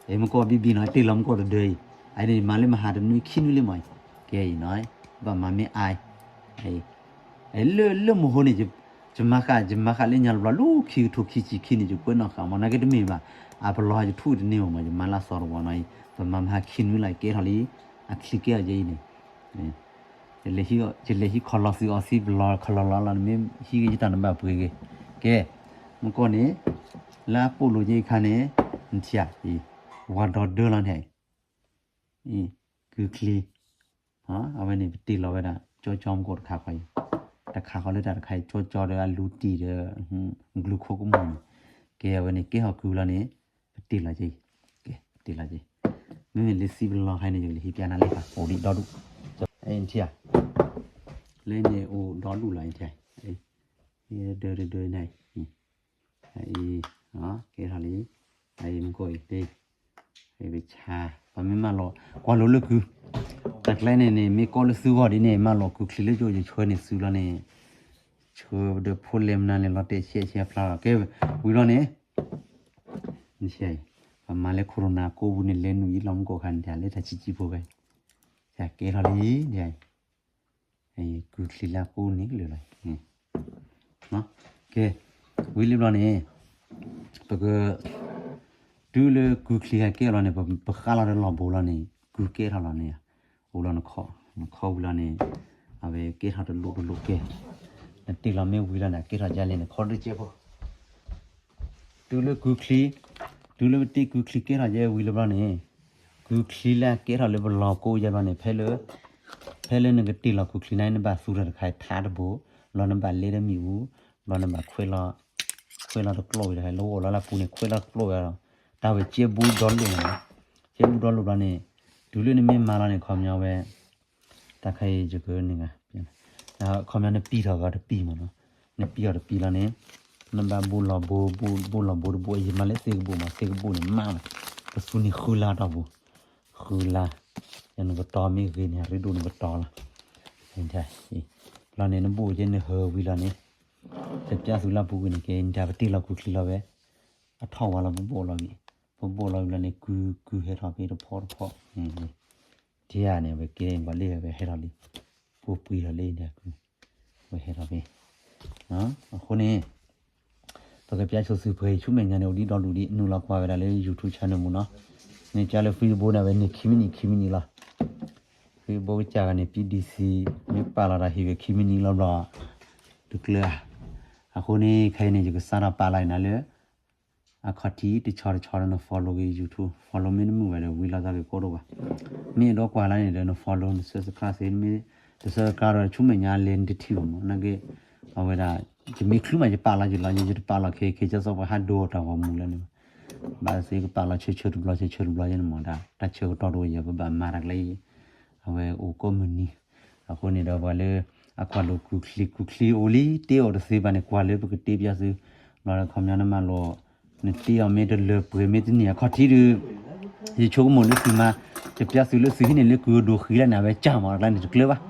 အံၤ, မူကီၢ်ဘံၣ်ဘံၣ်နီၤ တ့ၢ်လီၤမူကီၢ်တဒၢအံၤ, အအံၤန့ၣ် ယမၤလၢမဟါတနွံခံနွံလံမးအံၤ, ကဲအံၤနီၤ, ဘၣ်မၤမ့ၢ်အါအံၤ, လၢလၢမဟိန့ၣ် ယမၤဃာ် ယမၤဃာ်လၢညါတဘျီ လၢခံကထိခံဆံခံန့ၣ် ယကွဲးနီၣ်ဃာ်မး နာ်က့တမ့ၢ်ဘၣ်, အပလီၢ်ယထူၣ်တန့ၢ်မး ယမၤလၢအသီတဝီနီၤအံၤ ပမၤမဟါခံနွံလီၤ ကဲထီၣ်လံ, အချံကဲအီၤယဲအံၤန့ၣ်, ယလဲၤဟံးခီလီၤသုအီၤသံပလီၢ်ခီလီၤလီၤလီၤ နမ့ၢ်ဟံးဂ့ၤယတၢ် နဘၣ်ပှ့ၤဂ့ၤ, ကဲ, မူကီၢ်န့ၣ်, လၢအပိာ်လိာ်က့ၤအခါန့ၣ်, နထံၣ်ဧါ, ဝါဒီဒၢလီၤန့ၣ် အံၤ, ကုချံ, အဝဲန့ၣ် ပတ့ၢ်လီၤဝဲဒၣ် ကၠီကၠီမူကီၢ်တခါဃီအံၤ, တခါဃီလၢတၢ်တခါအံၤ ကၠီကၠီဒီးအလူၤတံၢ်ဒီး, ကလူၤခိကမူၣ်န့ၣ်, ကဲအဝဲန့ၣ် ကဲထီၣ်ကုလီၤန့ၣ်, ပတ့ၢ်လီၤက့ၤ, ကဲ ပတ့ၢ်လီၤက့ၤ, မ့မ့ၢ်လၢသံပလီၢ်ခါန့ၣ် ယကလဲၤဟံးပျၢ်နၤလံ အိၣ်ဒံးဒီဒူၣ်, အံၤထံၣ်ဧါ, လၢန့ၣ်အိၣ်ဒီဒူၣ်လီၤ အံၤထံၣ်ဧါ, ဒၢဒၢဒၢန့ၣ် အံၤ, ကဲထီၣ်လံ, အံၤမူကီၢ်အံၤတ့ၢ်, အံၤပဆါ, ပမ့ၢ်မၤလီၤ, ကွၢ်လိာ်လၢကု, တၢ်ကျဲန့ၣ်န့ၣ် မ့ၢ်ကီလၢသုဂီၢ်ဒ်န့ၣ် မၤလီၤကုချံလၢကၠိ ယဆှၢန့ၢ်သုလီၤန့ၣ်, ဆှၢဒီးဖိလဲၣ်မနုၤလဲၣ် လီၤတဲာ်ဆဲးဆဲးဖျါလီၤ ကဲ, ဝံၤလီၤန့ၣ်, ပမၤလၢခိၣ်ရိၣ်နၤကိးပူၤန့ၣ် လဲၤနုာ်ယံၤလီၤမူကီၢ်ခါန့ၣ် လၢတၢ်ဆံးဆံးဖိဂၤ, ကဲထီၣ်လံ, ကုချံလၢကိးန့ၣ်ကလုာ်လီၤ, ကဲ, ဝံၤလံဘျီန့ၣ်, ပက, တုၤလၢကုချံဟဲကဲလီၤန့ၣ် ပဃၣ်လီၤဒီးလီၢ်ဘိလီၤန့ၣ် ကုကဲထီၣ်လီၤန့ၣ်, အိၣ်လီၤနခီ, နခီဝံၤလီၤန့ၣ်, အဝဲကဲထီၣ်တလိၣ်တလိၣ်ကဲ, နတ့ၢ်လီၤမ့ၢ်ဝံၤလီၤန့ၣ် ကဲထီၣ်ဒ်လဲၣ်န့ၣ် ခီတကဲဖိ တုၤလၢကုချံ, တုၤလၢပတ့ကုချံကဲထီၣ်ယဲဝံၤလၢဘျီန့ၣ်, ကုချံလၢအကဲထီၣ်လၢပလီၢ်ကိးယဲဘျီန့ၣ် ဖဲလၢ, ဖဲလၢနကတ့ၢ်လီၤကုချံန့ၣ် နဘၣ်သူထီၣ်တခါထးတဘိ, ဘျီနဘၣ်လဲတမံၤအူ, ဘျီနဘၣ်ခွဲးလီၤ, ခွဲးလီၤတကျိးဝံၤတခါ လၢအိၣ်လီၤလၢပူၤန့ၣ် ခွဲးလီၤတကျိးဝံၤဒီး, တၢ်ဝဲကဲဘူးဒီလိာ်မးနီၤ, ကဲဘူးဒီလိာ်ဘျီန့ၣ်, တုၤလၢနမ့ၢ်မၤလီၤန့ၣ် ခီပညီဝဲ တၢ်ခဲအံၤယကန့ၢ်ဂၤ, ခီပညီနပံထီၣ်ဂၤတပံမးနီၤ, နပံအီၤတပံလီၤန့ၣ်, နဘၣ်ဘိလီၤဘိ, ဘိလီၤဘိတဘိ ယမၤလၢသ့ၣ်ကဘိမး သ့ၣ်ကဘိန့ၣ်မးလီၤ, ကသူန့ၢ်ဃုလါတီၢ်ပူၤ, ဃုလါ, နကတီၤမ့ၢ်ဂ့ၤန့ၣ် အရ့ဒိၣ်နကတီၤလီၤ. လီၤန့ၣ် နဘိၣ်ကဲနဟၢဝံၤလီၤန့ၣ်, တပျၢ်သုလၢပူၤကွံာ်န့ၣ် ကဲဒၣ်ပတ့ၢ်လီၤကုချံလီၤဝဲ, အထီၣ်ဝါလီၤပဘိၣ်လီၤဝံၤ, ပဘိၣ်လီၤဝံၤလီၤန့ၣ် ကု ကုဟဲထီၣ်ဖဲတဖီတဖီ, ထံဧါန့ၣ် ဝဲကဲပှၤလ့ၣ်ဝဲဟဲထီၣ်လံ, ပူၤပှံၤထီၣ်လံန့ၣ် ဝဲဟဲထီၣ်ဖဲ အဃိန့ၣ် ပကပျၢ်ဆိသုပှဲၤဆူမဲာ်ညါန့ၣ် အိၣ်ဒံးဒီဒူၣ်ဒံး နုာ်လီၤကွၢ်ဝဲဒၣ်လၢ YouTube channel မူနီၤ, မ့ၢ်ကၢ်လၢ Facebook န့ၣ် ဝဲန့ၢ်ခံမံးနံး ခံမံးနံးလီၤ. Facebook ကစၢ်ဂၤန့ၣ် ပံဒံစံ မ့ၢ်ပာ်လီၤတၢ်ဟ့ၣ်ဝဲခံမံးနံးလီၤဘျီ တကျၢၤဧါ. အဃိန့ၣ် ခဲအံၤန့ၣ် ယကစးထီၣ်ပာ်လီၤနၤလၢ အခီၣ်ထံးတဆီတဆီဒီး န follow က့ၤ YouTube, follow မ့ၢ်နမုာ်ဝဲဒီး ဝံလီၤသးက့ၤကိၣ်ဒိၣ်ဘၣ်. မ့ၢ်အဲၣ်ဒိးကွၢ်လၢန့ၣ်ဒီး န follow န subscribe သ့, နမ့ၢ်တ subscribe ဒီး ဆူမဲာ်ညါလဲၤနတထံၣ်ဘၣ်မး, နာ်က့ အဝဲဒၣ် ယမ့ၢ်ချုးမး ယပာ်လီၤယလီၤ, ယတပာ်လီၤခဲခဲ ကစီၣ်ပှၤဟးဒိတၢ်ဂီၤမူလၢန့ၣ်, ဘၣ်သ့ကပာ်လီၤဆၢဆၢတဘျီ ဆၢဆၢတဘျီယဲန့ၣ်မး, တၢ်ဆၢကတီၢ်တအိၣ်ယဲ ပဘၣ်မၤတၢ်ကျဲအံၤ, အဝဲအိၣ်ကိးမုၢ်နံၤ, အဃိန့ၣ်ဒီးပှၤလၢ အကွၢ်လိာ်ကုချံ ကုချံအိၣ်လံ တ့အိၣ်တသ့ဘၣ်န့ၣ် ကွၢ်လၢပကတ့ပျၢ်သု, ဘျီဒီးခီပညီနမၤလိာ် နတ့အီၤမ့ၢ်တလၢပှဲၤမ့ၢ်တန့ၢ်အခီၣ်ထံးဒီး ယဆိကမိၣ်လၢသုမၤ တပျၢ်သုလၢသုဟံးန့ၢ်လၢကုအဒိၣ်ဃံလၢန့ၣ် အဝဲကၢ်မးတကျါန့ၣ်တကျၢၤဘၣ်.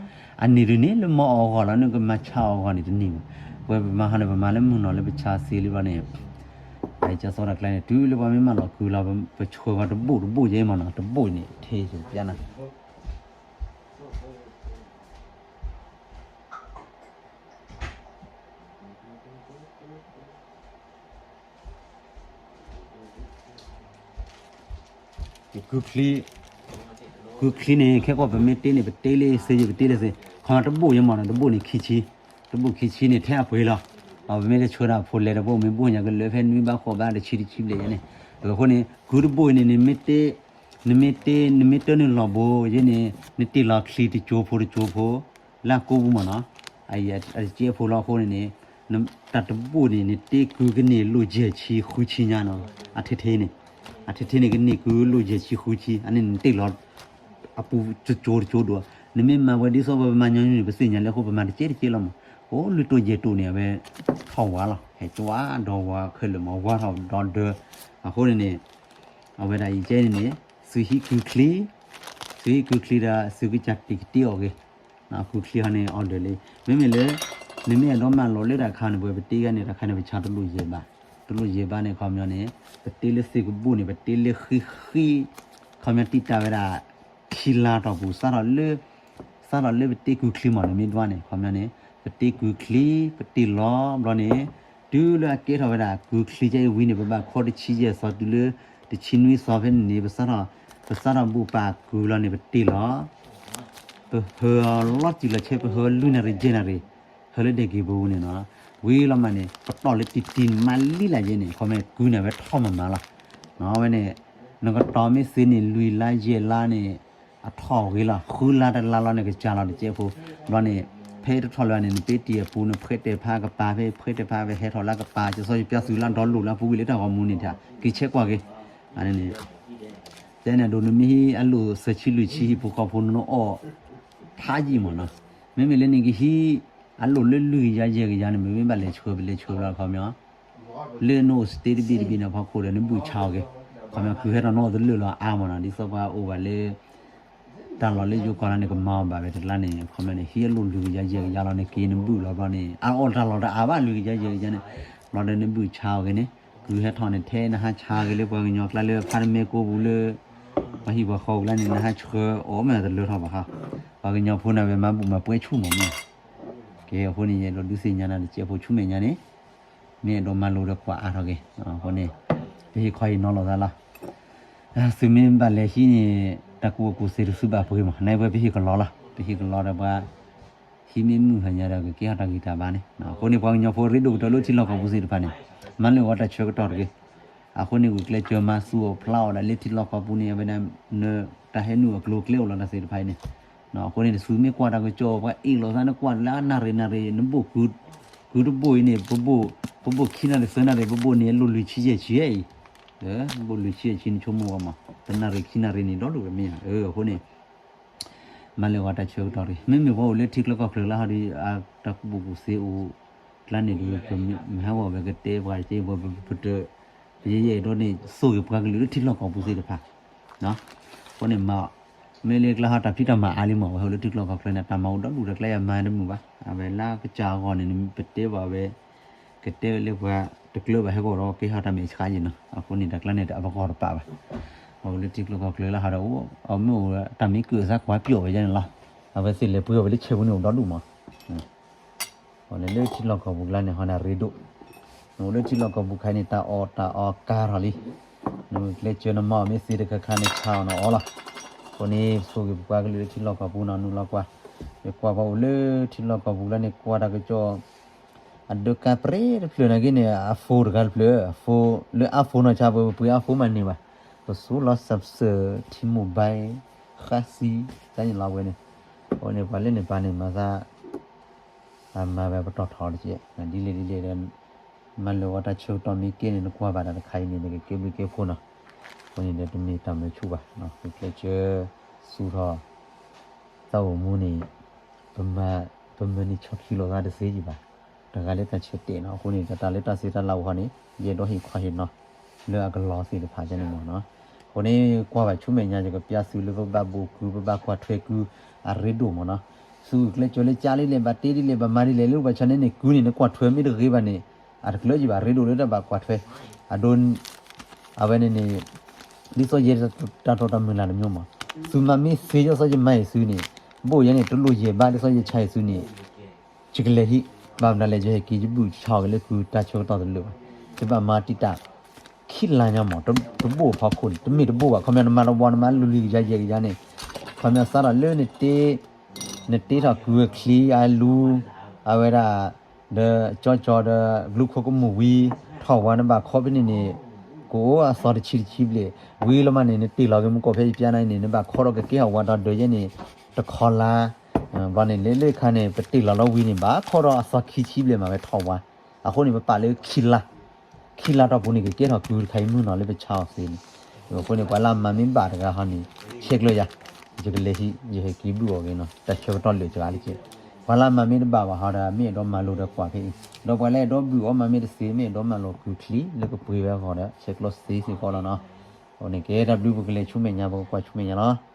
အန့ၣ်ဒုးန့ၣ် လၢမၤအီၣ်အဂီၢ်လီၤ နကမၤဆါအီၣ်အဂီၢ်န့ၣ်တန့ၢ်ဘၣ်. ပဝဲပမၤဟီန့ၣ် ပမၤလၢမုၢ်နီၤလၢပဆါသ့လံဘျီန့ၣ် အကစီၣ်တၢ်ကျါန့ၣ် တုၤလၢပှၤမ့ၢ်မၤလီၤကုလီၤ ပဆှၢဃီတဘိၣ်တဘိၣ်ယဲမးနီၤ တဘိၣ်န့ၣ် ထဲယပျၢ်နၤ ကုချံ, ကုချံန့ၣ် ခဲကီၢ်ပမ့ၢ်တ့န့ၣ် ပတ့လၢစ့ယပတ့လၢစ့, ခီတဘိၣ်ယဲမးနီၤ တဘိၣ်န့ၣ်ခံဆံ, တဘိၣ်ခံဆံန့ၣ် ထဲအပှ့ၤလီၤ. ပမ့ၢ်တဆှၢဒၣ်ဖိလဲၤတဘိၣ်မ့ၢ်ဘိၣ်ညါကလၢာ်ဖဲနွံဘၣ်ဃိးဘၣ်တဆံတဆံဘျဲၣ်ယဲန့ၣ်, အဃိန့ၣ် ကုတဘိၣ်အံၤန့ၣ် နမ့ၢ်တ့ နမ့ၢ်တ့ နမ့ၢ်တ့နုာ်လီၤဘိယဲန့ၣ် နတ့လီၤချံတကၠိဖိတကၠိဖိ လၢအကိးပူၤမးနီၤ, အတကဲဖိလီၤအဃိန့ၣ်န့ၣ် တၢ်တဘိၣ်န့ၣ် နတ့ကုကန့ၢ်လိာ်ယဲၢ်ဆံဃုဆံညါနီၤ, အထဲထဲန့ၣ်, အထဲထဲန့ၣ်ကန့ၢ်ကုလိာ်ယဲၢ်ဆံဃုဆံ အန့ၣ်နတ့လီၤ အပူၤတကၠိတကၠိဒိၣ်, နမ့ၢ်မၤဝဲဒ်သိးပမၤညီနုၢ်န့ၣ် ပသ့ၣ်ညါလၢအဃိပမၤတကဲတကဲလီၤမး, အိၣ်လွံၢ်တိၢ်ယဲၢ်တိၢ်န့ၣ် အဝဲထီၣ်ဝါလီၤ ဟဲကၠွါဒီးဝါခဲလၢာ်မး ဝါထီၣ်ဒီးဒၢ, အဃိန့ၣ်န့ၣ် အဝဲဒၣ်အံၤကဲန့ၣ်န့ၣ် သုဟံးကုချံ, သုဟံးကုချံဒီးသုကစၢ်တံၢ်ကတ့အီၤဂ့ၤ, ကုချံဟီန့ၣ် order လံ, မ့မ့ၢ်လၢ နမ့ၢ်အဲၣ်ဒိးမၤလိာ်လၢတၢ်ခါန့ၣ် ပဝဲပတ့ဂၤန့ၣ် တၢ်ခါန့ၣ် ပဆါတလိၣ်ယဲၢ်ဘး, တလိၣ်ယဲၢ်ဘးန့ၣ် ခီပညီန့ၣ် ပတ့လၢသ့ၣ်ကဘူၣ်န့ၣ် ပတ့လၢဃံဃံ, ခီပညီတံာ်တာ်ဝဲဒၣ် ခံလါတီၢ်ပူၤ စးထီၣ်လၢ စးထီၣ်လၢပတ့ကုချံမး နမ့ၢ်ဒွးန့ၣ် ခီပညီန့ၣ် ပတ့ကုချံ ပတ့လီၤဘျီန့ၣ် တုၤလၢအကဲထီၣ်ဝဲဒၣ် ကုချံကဲအံၤဝံၤန့ၣ် ပဘၣ်ခီတဆံယဲၢ်သီ တုၤလၢ တဆံနွံသီဖဲန့ၣ်န့ၣ် ပစးထီၣ် ပစးထီၣ်ဘူၣ်ပာ်ကုလီၤန့ၣ် ပတ့လီၤ ပဟၢအီၤလီၤတံၢ်လီၤဆဲး ပဟၢလွံၢ်နၣ်ရံၣ်ယဲၢ်နၣ်ရံၣ် ဟၢလၢဒဲက့ၤပူၤန့ၣ်နီၤ, ဝံၤလီၤမးန့ၣ် ပတီၢ်လၢတံၢ်တံၢ်မးလံလၢယဲၢ်န့ၣ် ခီမ့ၢ်ကုန့ၣ် အဝဲထီၣ်မးမးလီၤ, အဝဲန့ၣ် နကတီၤမ့ၢ်သ့န့ၣ် လွံၢ်လါယဲၢ်လါန့ၣ် အထီၣ်ဂ့ၤလီၤ ဃုလါတလါလီၤန့ၣ် ကစၢ်လီၤတကဲဖိ, ဘျီန့ၣ် ဖဲတထီၣ်လၢၤန့ၣ် နပ့တံၢ်အပူၤ နဖှဲတဲာ်ဖးကပၤ ဖဲဖှဲတဲာ်ဖး ဖဲဟဲထီၣ်လၢကပၤ ကစီၣ်ယပျၢ်သုလၢဒီလိာ်လၢအပူၤကွံာ်လၢတၢ်ဂီၤမူန့ၣ် က့ၤဆဲးကွၢ်က့ၤ, န့ၣ် တဲန့ၣ်ဒိးနမ့ၢ်ဟံးအလိၣ်သၢဆံလွံၢ်ဆံဟံၣ်ဖိဃီဖိနအိၣ် ဖးယံာ်မးနီၤ, မ့မ့ၢ်လၢန့ၣ်ကဟံး အလိၣ်လၢလွံၢ်ကယၤယဲၢ်ကယၤန့ၣ် မ့မ့ၢ်ဘၣ်လဲၤဆှၢပလဲၤဆှၢဘျီခီပညီ လၢနအိၣ် state တဘ့ၣ်တဘ့ၣ်န့ၣ် ဖီခိၣ်ဒီးနဘုၣ်ဆါအီၤက့ၤ, ခီပညီကုဟဲထီၣ်နအိၣ်တလၢာ်လီၤအါမးနီၤ ဒ်သိးပှၤအိၣ်ဘၣ်လၢ တၢ်လီၢ်လၢယိၤကီၢ်လၢန့ၣ် ကမၤအီၤဘၣ်ဝဲတကျါန့ၣ် ခီပညီန့ၣ် ဟံးအလိၣ်လွံၢ်ကယၤယဲၢ်ကယၤလီၤန့ၣ် က့ၤနဘုၣ်လီၤဘျီန့ၣ် အအီၣ်တၢ်လီၢ်တအါဘၣ်လွံၢ်ကယၤယဲၢ်ကယၤန့ၣ်, ဘျီဒီးနဘုၣ်ဆါအီၤက့ၤန့ၣ် ကုဟဲထီၣ်န့ၣ် ထဲနဟးဆါက့ၤလၢပှၤကညီကျါလၢဖးတမဲကိးပူၤလၢ ပှၤဟံၣ်ပှၤဃီအကျါန့ၣ် နဟးဆှၢအီၤမ့ၢ်တလၢထီၣ်ဘၣ်ဟါ, ပှၤကညီဖိန့ၣ်ဝဲမၤဘူၣ်မၤပှဲၤဆူၣ်မးမ့ၢ် ကဲအဃိန့ၣ် ယအဲၣ်ဒိးဒုးသ့ၣ်ညါနၤတကဲဖိဆူမဲာ်ညါန့ၣ် မ့ၢ်အဲၣ်ဒိးမၤလိဒီးကွၢ်အါထီၣ်က့ၤ, အဃိန့ၣ် ပဟ့ၣ်ခီဟ့ၣ်နီၤလိာ်သးလီၤ. သုမ့ၢ်ဘၣ်လဲၤဟံးန့ၣ် တၢ်ကူၣ်ဘၣ်ကူၣ်သ့တစုဘၣ်ပှ့ၤမး, နဝဲပဟ့ၣ်ကလီလီၤ, ပဟ့ၣ်ကလီဒီးပှၤ ဟံးမ့ၢ်မုာ်ဟါညါဒီး ကကဲထီၣ်တၢ်ဂံၢ်တၢ်ဘါန့ၣ်, အဃိန့ၣ် ပှၤကညီဖိရ့ဒိၣ်ကတၢၢ်လၢထံလီၢ်ကီၢ်ပူၤသ့ၣ်တဖၣ်န့ၣ် မၤလၢအဂီၢ်တၢ်ဆၢကတီၢ်တဂ့ၤ, အဃိန့ၣ် ဂုာ်ကျဲးစၢးမၤသူၣ်အီၣ်ဖျါအီၣ်ဒၣ်လၢထံလီၢ်ကီၢ်ပူၤန့ၣ် အဝဲဒၣ် တၢ်ဟဲနုာ်အကျိၤအကျဲအိၣ်လီၤတၢ်သ့ၣ်တဖၣ်အံၤန့ၣ်, အဃိန့ၣ် တသုမ့ၢ်ကွၢ်တၢ်ကစီၣ် ပှၤအ့ၣ်လိာ်သးန့ၣ် ကွၢ်လၢအနၣ်ရံၣ်နၣ်ရံၣ် နဘိၣ် ကုတဘိၣ်အံၤန့ၣ် ပဘိၣ်ခံနၣ်ရံၣ်သၢနၣ်ရံၣ် ပဘိၣ်န့ၣ် အလိၣ်လွံၢ်ဆံယဲၢ်ဆံအံၤ, ဘိၣ်လွံၢ်ဆံယဲၢ်ဆံ နဆိကမိၣ်အီၤမး တနၣ်ရံၣ်ခံနၣ်ရံၣ်န့ၣ် ဒီဒိၣ်ကမ့ၢ်ဧါ, အဃိန့ၣ် မၤလၢအဂီၢ်တၢ်ဆၢကတီၢ်တဂ့ၤ, မ့မ့ၢ်ပှၤအိၣ်လၢထံချၢကီၢ်ချၢလၢဟီဒ် တၢ်ကူၣ်ဘၣ်ကူၣ်သ့အိၣ် ကျါန့ၣ်ဒီး ပမ့ၢ်ဟးဂီၤဝဲကတဲပှၤက့ ပတ ယဲယအဲၣ်ဒိးန့ၣ် ဆိၣ်ဂ့ၤပှၤကလုာ်လၢထံလီၢ်ကီၢ်ပူၤသ့ၣ်တဖၣ်, အဃိန့ၣ်မ့ၢ်လၢကျါဟီ တၢ်ဖံးတၢ်မၤအါလံမး အဝဲဟဲလၢထံကျိကီၢ်ချၢန့ၣ် တၢ်မၤအိၣ်ဒီဒူၣ်ဒီး ကျဲယမၤတမုာ်ဘၣ်, အဝဲလၢကစၢ်အဂီၢ်န့ၣ် ပတဲဘၣ်ဝဲ ကတဲဝဲလၢပှၤတကျၢၤဘၣ်ဟဲကီၢ်ဒီး ကဲထီၣ်တၢ်မဲာ်ဆှးယံာ်နီၤ, အဃိန့ၣ် တၢ်ကျါန့ၣ် အပဂီၢ်တပာ်ဘၣ်, အအိၣ်လၢထံကျိကီၢ်ချၢလၢဟီဒီး အမ့ၢ်အိၣ်တၢ်မ့ၢ်ကုၢ်အသးကွၢ်ပျီၣ်ဝဲယဲန့ၣ်လီၤ, အဝဲသ့ၣ်လဲၤပှ့ၤအီၣ်ဝဲလၢဆဲးပူၤန့ၣ်အိၣ်ဒီဒူၣ်မး အဝဲန့ၣ်လၢထံလီၢ်ကီၢ်ပူၤကျါန့ၣ် ဟီန့ၣ်အရ့ဒိၣ်, နအိၣ်လၢထံလီၢ်ကီၢ်ပူၤခါန့ၣ် တၢ်အီၣ်တၢ်အီကါထီၣ်လံ, နကျဲးစၢးနမၤအီၣ်မ့ၢ်သ့တခါခါန့ၣ် ဆါအီၣ်နအီလီၤ, အဃိန့ၣ် ဆိၣ်ဂ့ၤပပှၤကလုာ်လၢထံလီၢ်ကီၢ်ပူၤနီၤ နုာ်လီၤကွၢ်, ယကွၢ်ပှၤအိၣ်လၢထံလီၢ်ကီၢ်ပူၤလၢန့ၣ် ကွၢ်တၢ်ကစီၣ် အဒိကါပြဲတဖျၢၣ်နာ်က့န့ၣ် အ phone တဂၤတဖျၢၣ် အ phone လၢအ phone နီၤ ဆါပှဲၤပှဲၤအ phone မးန့ၢ်ဘၣ်, ပစိလီၤ Samsung ထံ mobile ဃါစံ တၢ်န့ၣ်လီၤဝဲန့ၣ်, အဃိန့ၣ် ပှၤလၢန့ၣ်ပၢ်န့ၣ် မၤသး အမၤဝဲပတီၢ်ထီတက့ၢ်, ဒ်လဲၣ်ဒ်လဲၣ်ဒီး မၤလိာ်ဝဲတၢ်ဆၢကတီၢ်မ့ၢ်ကဲန့ၣ် နကွၢ်ဘၣ်တၢ်တခါအံၤန့ၣ် နကကဲဘျုးကဲဖှိၣ်နီၤ, အဃိန့ၣ်ဒီးတမ့ၢ်တၢ်မၢဆူၣ်ဘၣ်, ပကျဲးစၢး သူၣ်ထီၣ် သးအိၣ်မူန့ၣ် ပမၤန့ၢ်ဆီၣ်ထွဲလိာ်သးတသ့ယံၤဘၣ်, တဂၤလၢတၢ်ဆၢတဲာ်နီၤ, အဃိန့ၣ် တၢ်လၢတၢ်စံးတၢ်လၢအဂီၢ်န့ၣ် ယအဲၣ်ဒိးဟ့ၣ်ခီဟ့ၣ်နီၤ လၢအကလီၤသ့ၣ်တဖၣ်န့ၣ်မ့ၢ်နီၤ, အဃိန့ၣ် ကွၢ်ဘၣ်ဆူမဲာ်ညါ ယကပျၢ်သုလၢပဘၣ်ဘိၣ်ကု ပဘၣ်ကွၢ်ထွဲကု အရ့ဒိၣ်မ့ၢ်နီၤ, သုကျဲးစၢးလၢကၢ်လံလဲၣ် ဘၣ်တ့ဒ်လဲၣ် ဘၣ်မၤဒ်လဲၣ် လၢပှၤဆါန့ၣ်န့ၣ် ကုန့ၣ် နကွၢ်ထွဲမ့ၢ်တဂ့ၤဘၣ်န့ၣ် အတကျၢၤယံၤဘၣ် ရ့ဒိၣ်လၢတၢ်ဘၣ်ကွၢ်ထွဲ, အဒိ အဝဲန့ၣ်န့ၣ် ဒ်သိးယဲတၢ်တီတၢ်မုၢ်လၢ်တမျိုးမး, သုမၤမ့ၢ်သ့ ဒ်သိးယမၤအံၤသုန့ၣ် ဘိၣ်ယဲန့ၣ် တလိၣ်ယဲၢ်ဘၣ် ဒ်သိးယဆါအံၤသုန့ၣ် ယကလဲၤဟံး, ဘၣ်မနုၤလဲၣ် ယဟဲက့ၤယဘုၣ်ဆါအီၤက့ၤလၢကုတၢ်ဆၢကတီၢ်တလၢာ်ဘၣ်, ယဘၣ်မၤတံာ်တာ် ခံလါညါမး တဘိၣ်အဖီခိၣ်န့ၣ် တမ့ၢ်တဘိၣ်ဘၣ် ခီပညီနမၤတဝီ နမၤလူၤလံကယါယဲၢ်ကယါန့ၣ်, ခီပညီစးထီၣ်လၢ နတ့ထီၣ်ကုအချံအလူ အဝဲဒၣ် ဒီးကၠီကၠီဒီး ကလူခိၣ်ကမူၣ်ဝံၤ ထီၣ်ဝါနဘၣ်ခီဖဲန့ၣ်န့ၣ် ကအိၣ်အသီတဆံတဆံဘျဲၣ်, ဝံၤလီၤမးန့ၣ် နတ့ၢ်လီၤက့ၤမူကီၢ်ဖဲယပျၢ်နၤအံၤန့ၣ် နဘၣ်ခီဒီးကကဲထီၣ်ဝါဒီးဒၢးယဲန့ၣ် တခီလါ, ဘျီန့ၣ်လၢလၢခါန့ၣ် ပတ့ၢ်လီၤလီၤဝံၤန့ၣ် ဘၣ်ခီဒီးအသီခံဆံဘျဲၣ်မးဝဲထီၣ်ဝါ, အဃိန့ၣ် ပပာ်လၢခံလါ ခံလါတီၢ်ပူၤန့ၣ် ကကဲထီၣ်ကုတခါအံၤမုၢ်နီၤလၢပဆါအီၤသ့န့ၣ်, အဃိန့ၣ် ပှၤလၢအမၤမ့ၢ်ဘၣ်တဂၤဟီန့ၣ် ဆဲးကျၢယၤ, ယကလဲၤဟံး ယဟဲက့ၤဘုၣ်အီၤက့ၤနီၤ တၢ်ဆၢကတီၢ်လၢာ်စှၤလံက့, ပှၤလၢအမၤမ့ၢ်တဘၣ်ဘၣ်ဟီဒီး မ့ၢ်အဲၣ်ဒိးမၤလိဒီးကွၢ်ဖဲအံၤ, ဒီးပှၤလၢအဲၣ်ဒိးဘုၣ်အီၣ်မၤမ့ၢ်တသ့ မ့ၢ်အဲၣ်ဒိးမၤလိာ်ကုချံလၢကပှ့ၤဝဲအဂီၢ်ဒီး ဆဲးကျိးသ့စ့ၢ်ကီးလီၤနီၤ, အဃိန့ၣ် ကဲတၢ်ဘျုးပကလဲၤဆူမဲာ်ညါ ပကကွၢ်ဆူမဲာ်ညါလီၤ.